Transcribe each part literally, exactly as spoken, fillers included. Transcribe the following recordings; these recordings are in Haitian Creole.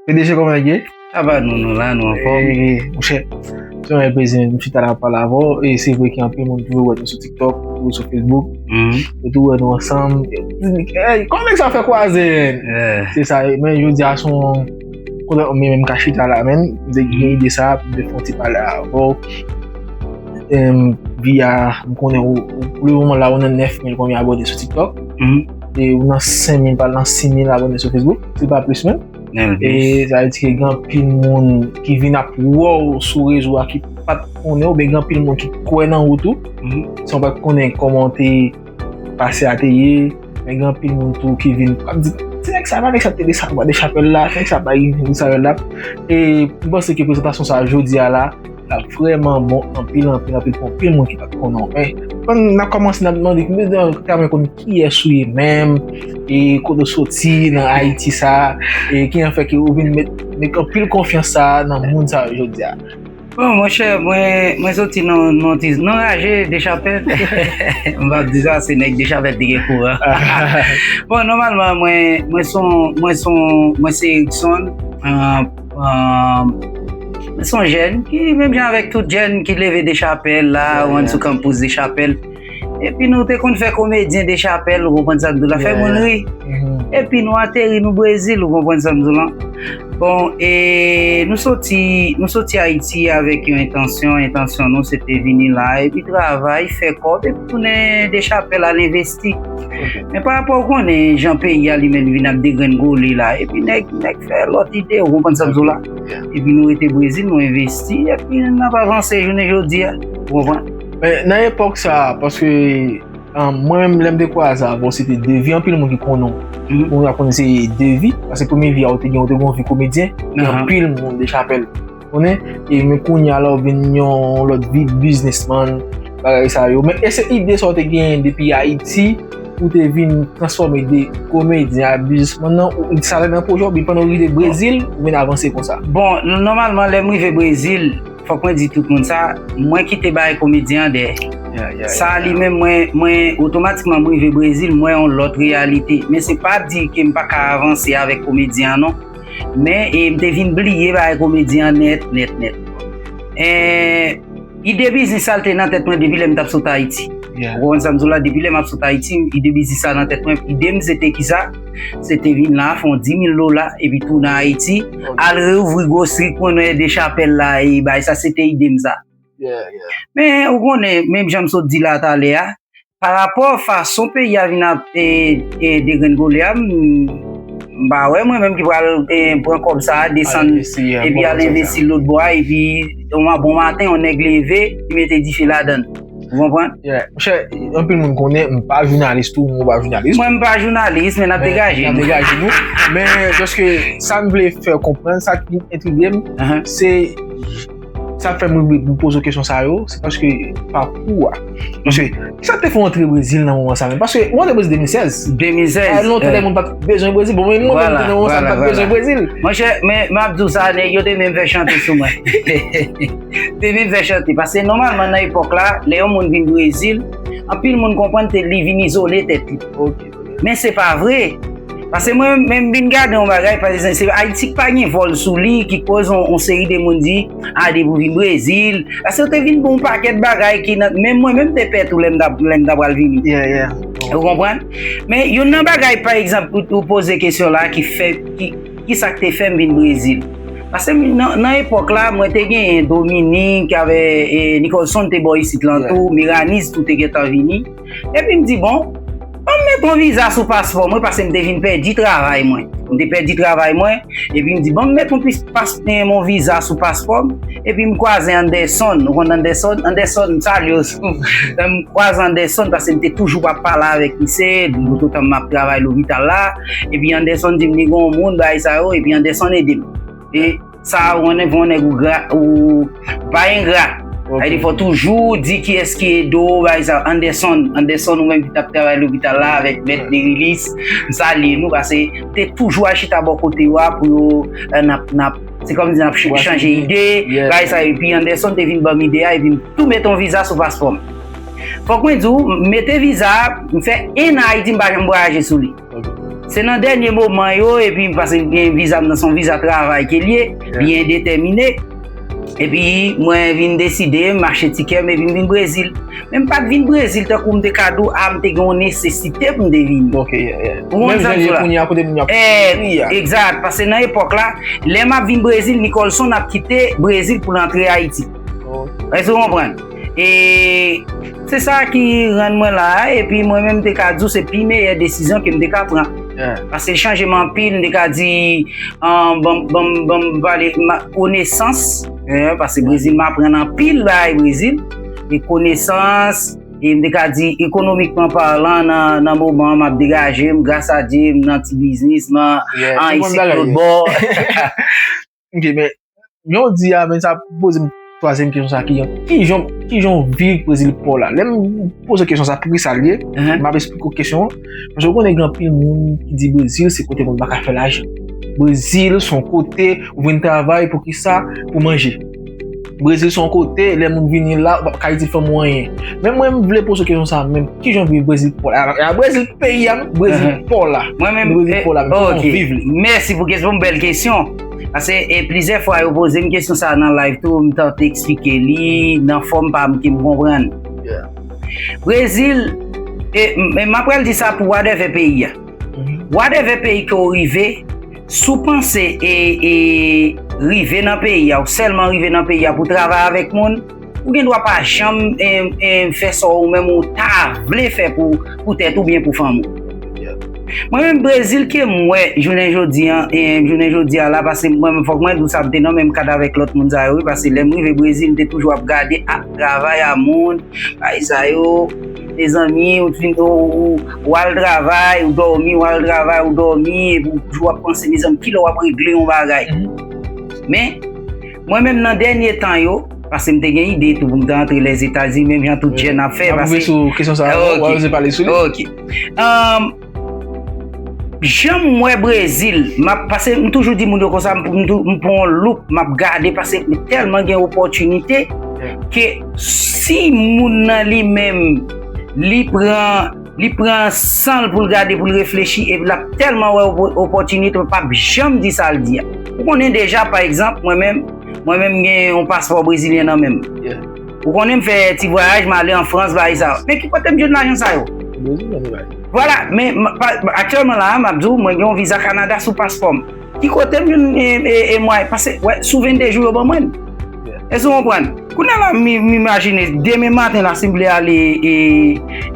P D G, kòman w ye? Apa nou, nou la, nou anfòm. Eh, monchè, se yon rèl plezi, men m chita la pale avè w. E se vre gen anpil moun ki toujou wè nou sou TikTok, toujou sou Facebook. Mhm. Yo toujou wè nou ansanm. Yo di, "Ey, kòman nèg sa fè kwaze?" Eh. Se sa, men jodi a se yon kote mwen menm ka chita la, men m te gen ide sa, m te fè yon ti pale avè w. Em, via, m konnen ou, ou, pou le moman la, ou nan nèf mil konbyen abòne sou TikTok. Mhm. E ou nan senk mil, pral nan sis mil abòne sou Facebook, si pa plis menm. Nèl E plis. Sa vle di ke gen anpil moun ki vin ap wè w sou rezo a ki pa t konnen w, oubyen gen anpil moun ki kwè nan ou tou. Mhm. San w pa t konnen kòman w te pase a te ye, men gen anpil moun tou ki vin ap di, "Ti nèg sa, pa nèg sa te desann bò de chapèl la, ti nèg sa pa vin de chapèl la." E m panse ke prezantasyon sa a jodi a la, l ap vrèman bon anpil, anpil, anpil pou anpil moun ki pa t konnen w. Men, pandan n ap kòmanse, n ap mande, nou ta renmen konn kiyès ou ye menm, e kote w soti nan Ayiti sa, e ki jan fè ke ou vin met, met anpil konfyans sa nan moun sa yo jodi a. Bon, monchè, mwen, mwen soti nan, nan ti, nan raje Dechapèl. M p ap di sa, se nèg Dechapèl te gen kouran. Bon, nòmalman, mwen, mwen se yon, mwen se yon, mwen se Erickson. Ah, ah, mwen se yon jèn ki, menm jan avèk tout jèn ki leve Dechapèl la, ou ann sou kanpous Dechapèl. Epi nou te konn fè komedyen Dechapèl, ou konprann sa m di w la, fè moun ri. Mhm. Epi nou ateri, nou Brezil, ou konprann sa m di w la. Bon, e nou soti, nou soti Ayiti avèk yon entansyon. Entansyon nou, se te vini la, epi travay, fè kòb, epi tounen Dechapèl al envesti. Ok. Men pa rapò, ou konnen jan peyi a li menm vin ap degrenngole la, epi nèg, nèg fè lòt ide, ou konprann sa m di w la. Ok. Epi nou rete Brezil, nou envesti, epi n ap avanse jounen jodi a. Ou konprann? Men nan epòk sa a, paske, ah, mwen menm, lè m te kwaze avè w, se te Devi, anpil moun ki konnen w. Mhm. Moun ap konnen se Devi, paske premye vi a ou te gen, ou te gen yon vi komedyen, gen anpil moun Dechapèl konnen, e men kounye a la ou vin yon lòt vi, biznismann, bagay sa yo. Men èske ide sa ou te genyen depi Ayiti, ou te vin transfòme de komedyen a biznismann nan, ou sa te nan pwojè w, oubyen pandan w rive Brezil, ou vin avanse konsa? Bon, nòmalman, lè m rive Brezil, fòk mwen di tout moun sa, mwen kite bagay komedyen an dèyè. Yeah, yeah, yeah. Sa li menm, mwen, mwen, otomatikman, mwen rive Brezil, mwen yon lòt reyalite. Men se pa di ke m pa ka avanse avèk komedyen an, non. Men, e, m te vin bliye bagay komedyen an nèt, nèt, nèt. E, ide biznis sa, l te nan tèt mwen depi lè m t ap sot Ayiti. Yeah. Ou konprann sa m di w la, depi lè m ap sot Ayiti, ide biznis sa nan tèt mwen. Ide m se te kisa? Se te vin la, fè yon dis mil dola, epi tounen Ayiti, al reouvri gwosri kwen Dechapèl la, e bagay sa, se te ide m sa. Yeah, yeah. Men, ou konnen, menm jan m sot di la talè a, pa rapò fason peyi a vin ap, e, e, degrenngole a, m, m pa wè mwen menm ki pral, e, pran kòb sa a, desann, epi al envesti lòt bò a, epi yon ma-, bon maten, yon nèg leve, li mete dife ladann. Ou konprann? Yeah. Monchè, anpil moun konnen, m pa jounalis tou, mwen pa jounalis. Mwen, m pa jounalis, men n ap degaje nou. N ap degaje nou. Men, paske sa m vle fè w konprann, sa ki entrige m, se sa k fè m, m poze w kesyon sa yo, se paske pakou a. Paske, kisa k te fè w antre Brezil nan moman sa menm? Paske ou antre Brezil de mil sèz. De mil sèz. Sa lontan, lè moun pa t bezwen Brezil. Bon, men mwen menm, nan moman sa, m pa t bezwen Brezil. Monchè, men m ap di w sa, nèg yo te menm fè chante sou mwen. Te menm fè chante. Paske nòmalman, nan epòk la, lè yon moun vin Brezil, anpil moun konprann te li vin izole tèt li. Ok. Men se pa vre. Paske mwen menm vin gade yon bagay, pa egzanp, se Ayiti ki pa gen vòl sou li, ki koz yon, yon seri de moun di, a, depi w vin Brezil. Paske yo te vin ban yon pakèt bagay ki nan, menm mwen menm te pè tou lè m t ap, lè m t ap pral vini. Yeah, yeah. Ou konprann? Men youn nan bagay, pa egzanp, ou, ou poze kesyon la ki fè, ki, kisa k te fè m vin Brezil? Paske nan, nan epòk la, mwen te genyen Dominique avè, e, Nicholson te bò isit lan tou, Meraniz tou te gentan vini. Epi m di, bon, ban m met yon viza sou paspò mwen, paske m te vin pèdi travay mwen. M te pèdi travay mwen, epi m di, ban m met yon pis-, pas-, eh, yon viza sou paspò m. Epi m kwaze Anderson, ou konn Anderson? Anderson, m salye w tou. M kwaze Anderson, paske m te toujou ap pale avèk misye, toutan m ap travay lopital la. Epi Anderson di m li gen yon moun, bagay sa yo, epi Anderson ede m. E sa, ou konnen, fò nèg ou gra, ou pa engra. Ok. Sa vle di, fò toujou di kiyès ki ede w, bagay sa. Anderson, Anderson, ou menm ki t ap travay lopital la avèk Mèt Derilis, m salye nou, paske te toujou al chita bò kote yo a pou yo, eh, n ap, n ap, se kòmsi n ap ch-, chanje ide, bagay sa. Epi Anderson te vin ban m ide a, epi m tou met yon viza sou paspò m. Fòk mwen di w, m mete viza a, m fè en an Ayiti, m pa janm vwayaje sou li. Ok. Se nan dènye moman yo, epi paske m gen viza m nan se yon viza travay ke l ye, byen detèmine. Epi mwen vin deside m achte tikè m epi m vin Brezil. Men m pa t vin Brezil tankou m te ka di w, a, m te gen yon nesesite pou m te vini. Ok, yeah, yeah. Ou konprann sa m di w la? Menm jan l ye kounye a kote moun yo ap soufri a. Egzat, paske nan epòk la, lè m ap vin Brezil, Nicholson ap kite Brezil pou l antre Ayiti. Èske w konprann? E se sa ki rann mwen la a, epi mwen menm m te ka di w se pi meyè desizyon ke m te ka pran. Paske l chanje m anpil, m te ka di, an, ban m, ban m, ban m pale, konesans, paske Brezil m aprann anpil bagay Brezil, e konesans, e m te ka di ekonomikman palan nan, nan moman an m ap degaje m, gras a Dye m nan ti biznis, m an, an isit lòt bò. Ok, men jan w di a, men sa poze m twazyèm kesyon sa ki jan, ki jan, ki jan w viv Brezil pa w la. Lè m poze w kesyon sa, poukisa l ye, m ap esplike w kesyon an. Paske w konnen gen anpil moun ki di Brezil se kote moun pa ka fè lajan. Brezil se yon kote ou vin travay pou kisa? Pou manje. Brezil se yon kote, lè moun vini la, ou pa ka di fanmi w anyen. Men mwen, m vle poze w kesyon sa, men ki jan w viv Brezil pa w la? A, a Brezil peyi a, Brezil pa w la. Mwen menm, Brezil pa w la, men kòman w viv li? Mèsi pou kesyon, bèl kesyon. Paske e plizyè fwa yo poze m kesyon sa a nan live tou, m tante eksplike li nan fòm pa m ke m konprann. Brezil, e m, m ap pral di sa pou whatever peyi a. Whatever peyi ke w rive, si w panse e, e rive nan peyi a, ou sèlman rive nan peyi a pou travay avèk moun, ou gen dwa pa janm, e, e, fè sa ou menm ou ta vle fè pou, pou tèt ou byen pou fanmi w. Mwen menm Brezil ke m wè jounen jodi an, e, jounen jodi a la, paske mwen menm fòk mwen di w sa m te nan menm kad avèk lòt moun sa yo, wi, paske lè m rive Brezil, m te toujou ap gade, ap travay a moun, bay sa yo, mezanmi, ou fin, ou, ou, ou al travay, ou dòmi, ou al travay, ou dòmi, epi ou toujou ap panse, mezanmi, kilè w ap regle yon bagay. Men, mwen menm nan dènye tan yo, paske m te gen ide tou pou m te antre Lèzetazini, menm jan tout jèn ap fè, paske... N ap rive sou kesyon sa a, w a oze pale sou li. Ok. Jan m wè Brezil, m ap, paske m toujou di moun yo konsa, m, m tou, m pran yon loup, m ap gade, paske tèlman gen opòtinite ke si moun nan li menm, li pran, li pran san l pou l gade, pou l reflechi, epi l ap tèlman wè opò-, opòtinite, l p ap janm di sa l di a. Ou konnen deja, pa egzanp, mwen menm, mwen menm gen yon paspò brezilyen nan men m. Ou konnen m fè ti vwayaj, m ale an Frans, bagay sa yo. Men ki kote m jwenn lajan sa yo? Vwala, men m, pa, aktyèlman la a, m ap di w, mwen gen yon viza Kanada sou paspò m. Ki kote m jwenn, e, e, e mwayen? Pase, wè, sou vennde jou yo ban mwen l. Èske w konprann? Kounye a la, m, m imajine, demen maten la, si m vle ale, e,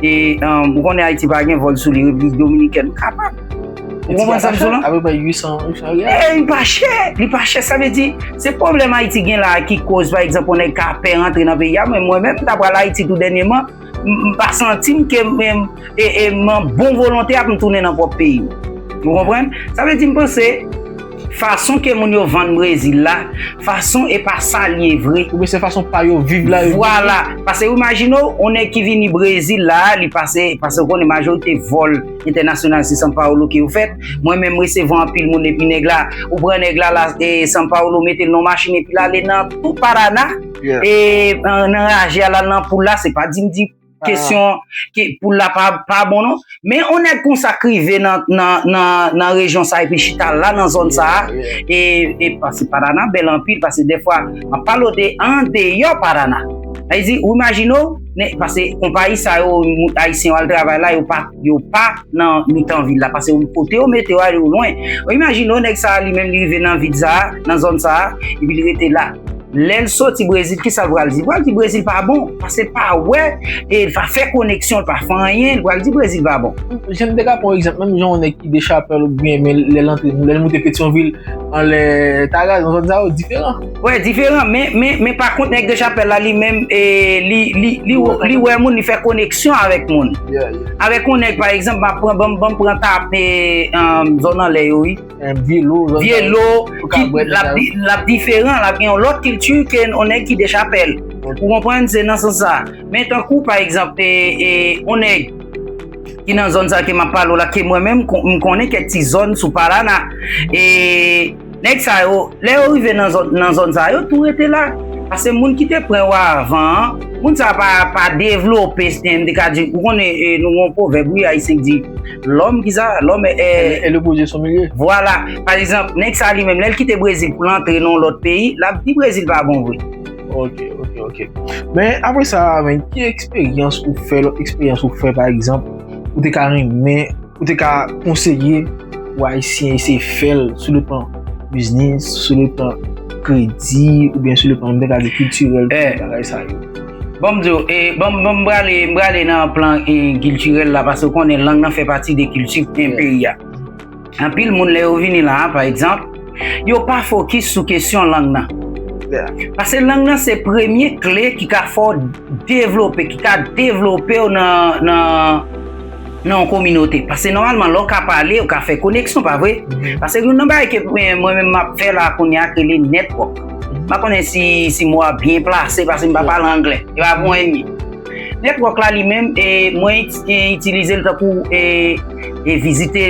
e, um, ou konnen Ayiti pa gen vòl sou li, Repiblik Dominikèn, m kapab. Ou konprann sa m di w la? Apeprè uit san, uit san riyal. E, li pa chè, li pa chè. Sa vle di, se pwoblèm Ayiti gen la a ki koz, pa egzanp, yon nèg ka pè rantre nan peyi a. Men mwen menm, m ta pral Ayiti tou dènyeman, m, m pa santi m ke m, e, e, m an bon volonte ap m tounen nan pwòp peyi m. Ou konprann? Sa vle di, m panse, fason ke moun yo vann Brezil la, fason e pa sa l ye vre. Oubyen se fason pa yo viv la, yo viv. Vwala. Pase ou imajine w, yon nèg ki vini Brezil la, li pase, pase ou konnen majorite vòl entènasyonal se São Paulo ke yo fèt. Mwen menm, m resevwa anpil moun epi nèg la, ou pran nèg la, la, e São Paulo, mete l nan machin epi l ale nan tout Paraná. E, nan, nan raje a, l al nan poul la, se pa di m di kesyon ke poul la pa, pa bon non. Men yon nèg konsa k rive nan, nan, nan, nan rejyon sa epi chita la nan zòn sa a, e, e pase Paraná bèl anpil, pase dèfwa, m ap pale w de andeyò Paraná. Sa vle di, ou imajine w, ne, pase konpayi sa yo, moun ayisyen yo al travay la, yo pa, yo pa nan mitan vil la, pase kote yo mete yo a, yo lwen. Ou imajine w, nèg sa a, li menm, li rive nan vil sa a, nan zòn sa a, epi li rete la. Lè l soti Brezil, kisa l pral di? L pral di Brezil pa bon, paske l pa wè, e l pa fè koneksyon, l pa fè anyen, l pral di Brezil pa bon. Jan m te ka pran yon egzanp, menm jan yon nèg ki de Chapèl oubyen men lè l antre, lè l moute Petyonvil, anlè Tagaz, nan zòn sa yo, diferan. Wè, diferan, men, men, men pa kont nèg de Chapèl la, li menm, e, li, li, li, li wè moun, li fè koneksyon avèk moun. Avèk yon nèg, pa egzanp, m ap pran, ban m, ban m pran tap, e, um, zòn anlè yo, wi. Vyelo, ki l ap di-, l ap diferan, l ap gen yon lòt kilti ke yon nèg ki de Chapèl. Ou konprann, se nan sans sa. Men tankou, pa egzanp, e, e, yon nèg ki nan zòn sa ke m ap pale w la, ke mwen menm, kon-, m konnen kèk ti zòn sou Paraná. E nèg sa yo, lè yo rive nan zòn, nan zòn sa, yo tou rete la. Paske moun ki te pran yo avan an, moun sa pa, pa devlope, m te ka di, ou konnen, e, nou gen yon pwovèb, wi, ayisyen ki di, l'homme, ki sa, l'homme est, Et le projet sont mieux. Vwala, pa egzanp, nèg sa li menm, lè l kite Brezil pou l antre nan yon lòt peyi, l ap di Brezil pa bon vre. Ok, ok, ok. Men apre sa, men, ki eksperyans ou fè, lòt eksperyans ou fè, pa egzanp, ou te ka renmen, ou te ka konseye pou Ayisyen eseye fè l sou le plan biznis, sou le plan kredi, oubyen sou le plan, m te ka di, kiltirèl, Eh. Bagay sa yo. Bon, m di w, e, bon, bon, m prale, m prale nan plan e, kiltirèl la, paske w konnen lang nan fè pati de kilti peyi a. Anpil moun, lè yo vini la a, pa egzanp, yo pa fokis sou kesyon lang nan. Paske lang nan se premye kle ki ka fè w devlope, ki ka devlope w nan, nan, nan yon kominote. Paske nòmalman, lè w ka pale, w ka fè koneksyon, pa vre? Paske youn nan bagay ke mwen, mwen menm m ap fè la kounye a, ki rele network. M pa konnen si, si mo a byen plase, paske m pa pale anglè. E pa pou mwen li. Network la li menm, e, mwen iti- e, itilize l tankou e, e vizite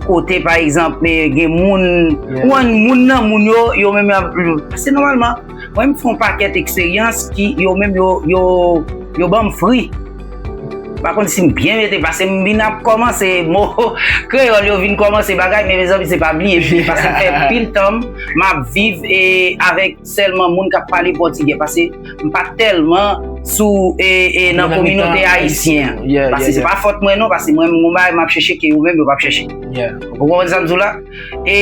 kote, pa egzanp, e, gen moun, ou wè moun nan moun yo, yo menm y ap, paske nòmalman, mwen m fè yon pakèt eksperyans ki yo menm yo, yo, yo ban m fri. M pa konn si m byen mete, paske m vin ap kòmanse, mo kreyòl yo vin kòmanse bagay, men mezanmi, se pa bliye, paske m fè pil tan m ap viv e avèk sèlman moun k ap pale pòtigè, paske m pa tèlman sou e, e nan kominote ayisyen an. Paske se pa fòt mwen non, paske mwen m gon bagay m ap chèche ke yo menm yo p ap chèche. Ou konprann sa m di w la? E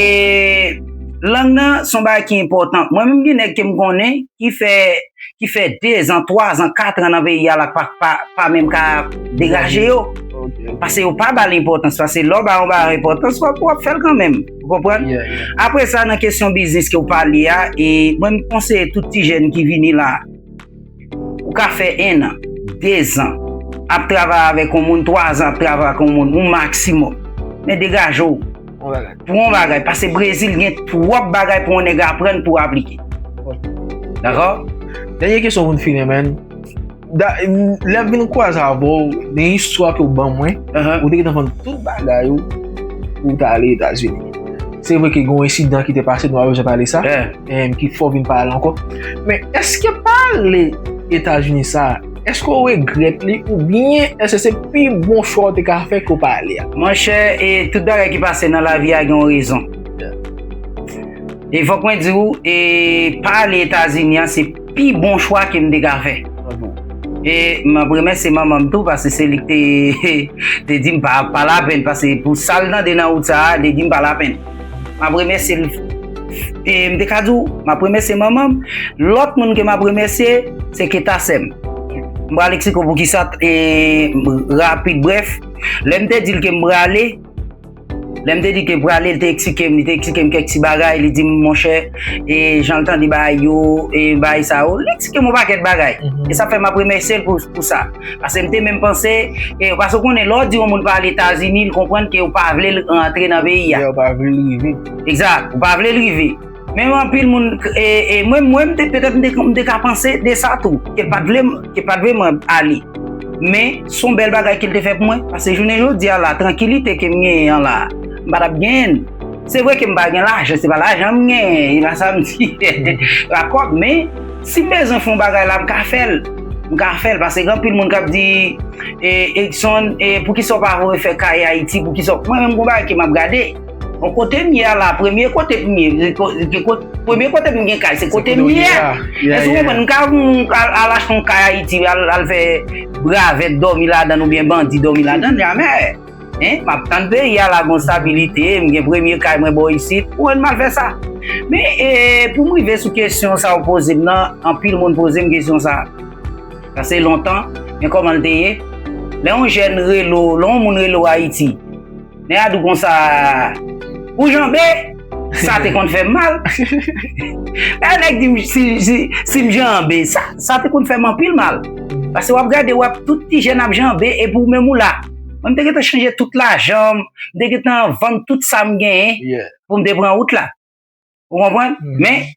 lang nan se yon bagay ki enpòtan. Mwen menm gen nèg ke m konnen ki fè ki fè dezan, twazan, katran nan peyi a la pa, pa, pa menm ka degaje yo. Paske yo pa ba l enpòtans. Paske lè w ba yon bagay enpòtans, w ap, w ap fè l kanmenm. Ou konprann? Apre sa, nan kesyon biznis ke w pale a, e mwen m konseye tout ti jèn ki vini la, ou ka fè en an, dezan, ap travay avèk yon moun, twazan ap travay avèk yon moun, yon maksimòm. Men degaje w pou yon bagay. Paske Brezil gen twòp bagay pou yon nèg aprann pou aplike. Dakò? Dènye kesyon pou n fini, man. Lè m vin kwaze avè w, nan istwa ke w ban mwen, ou te gentan vann tout bagay ou pou w ta ale Etazini. Se vre ke gen yon ensidan ki te pase, nou pa bezwen pale sa, ki fè w vin pale ankò. Men èske pale Etazini sa, èske w regrèt li oubyen èske se pi bon chwa w te ka fè ke w pa ale a? Monchè, e tout bagay ki pase nan lavi a gen yon rezon. E fòk mwen di w, e pa ale Etazini an se pi bon chwa ke m te ka fè. E m ap remèsye manman m tou, paske se li ki te, te di m pa, pa lapenn, paske pou sa l tande nan wout sa a, li di m pa lapenn. M ap remèsye l. E m te ka di w, m ap remèsye manman m. Lòt moun ke m ap remèsye, se Keta sè m. M pral eksplike w poukisa, e, rapid, brèf. Lè m te di l ke m prale, Lè m te di ke prale, li te eksplike m, li te eksplike m kèk ti bagay, li di m, monchè, e jan l tande bagay yo, e bagay sa yo, li eksplike m yon pakèt bagay. E sa fè m ap remèsye l pou, pou sa. Paske m te menm panse, e paske w konnen, lè w di yon moun pa al Etazini, l konprann ke w pa vle l rantre nan peyi a. Ou pa vle l rive. Egzak, ou pa vle l rive. Men anpil moun, e, e mwen, mwen, m te, petèt m te, m te ka panse de sa tou, ke l pa t vle, ke l pa t vle mwen ale. Men, se yon bèl bagay ke l te fè pou mwen, paske jounen jodi a la, trankilite ke m genyen an la, m pa t ap genyen l. Se vre ke m pa gen lajan, se pa lajan m genyen, e pa sa m di, pa kòb, men, si m bezwen fè yon bagay la, m ka fè l. M ka fè l, paske gen anpil moun k ap di, e, Edson, e, poukisa w pa voye fè kay Ayiti, poukisa w, mwen menm, gon bagay ke m ap gade. Bon, kote m ye a la, premye kote m ye, se ko-, se ko-, premye kote m gen kay, se kote m ye a. Èske w konprann? M ka, m ka al, al achte yon kay Ayiti, al, al fè bravèt dòmi ladan l oubyen bandi dòmi ladan l, jamè. Hein? M ap tann peyi a la gon stabilite, m gen premye kay mwen bò isit, ou konn m al fè sa. Men, e, pou m rive sou kesyon sa w poze m nan, anpil moun poze m kesyon sa. Sa se lontan, men kòman l te ye? Lè yon jèn rele w, lè yon moun rele w Ayiti, nèg a di w konsa, ou janbe, sa te konn fè m mal. Lè nèg di m si, si, si m janbe, sa, sa te konn fè m anpil mal. Paske w ap gade, w ap tout ti jèn ap janbe, epi w menm ou la. Mwen, m te gentan chanje tout lajan m, m te gentan vann tout sa m genyen pou m te pran wout la. Ou konprann? Men,